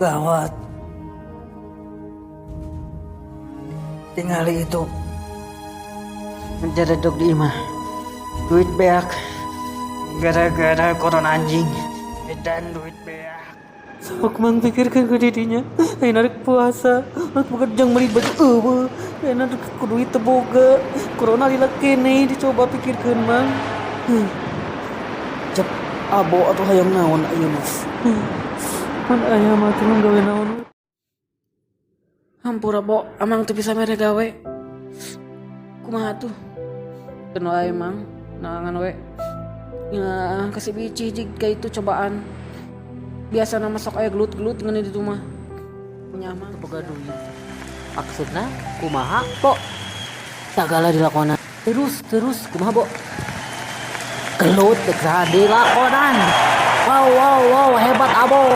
Gawat. Tingali itu. Menjaredog di imah. Duit beak. Gara-gara corona anjing. Dan duit beak. Sok Mang pikirkan ku didinya. Ayeuna rek puasa, rek boga jang meuli baju eueuh. Ayeuna rek ku duit teu boga. Corona lila keneh dicoba pikirkeun, Mang. Cep abo atau hayang naon ayeuna. Mun aya mah teu gawe naon. Hampura, Bo, Amang teu bisa mere gawe. Kumaha tuh? Keun wae, Mang, naangan we. Ya, kasih biji jika itu cobaan. Biasa nama sok aya gelut-gelut ngeuni di rumah. Punya Amang. Boga duit. Maksudna kumaha, Bo? Sagala dilakonan. Terus terus kumaha, Bo? Gelut dek saha dilakonan. Wow wow wow, hebat abo.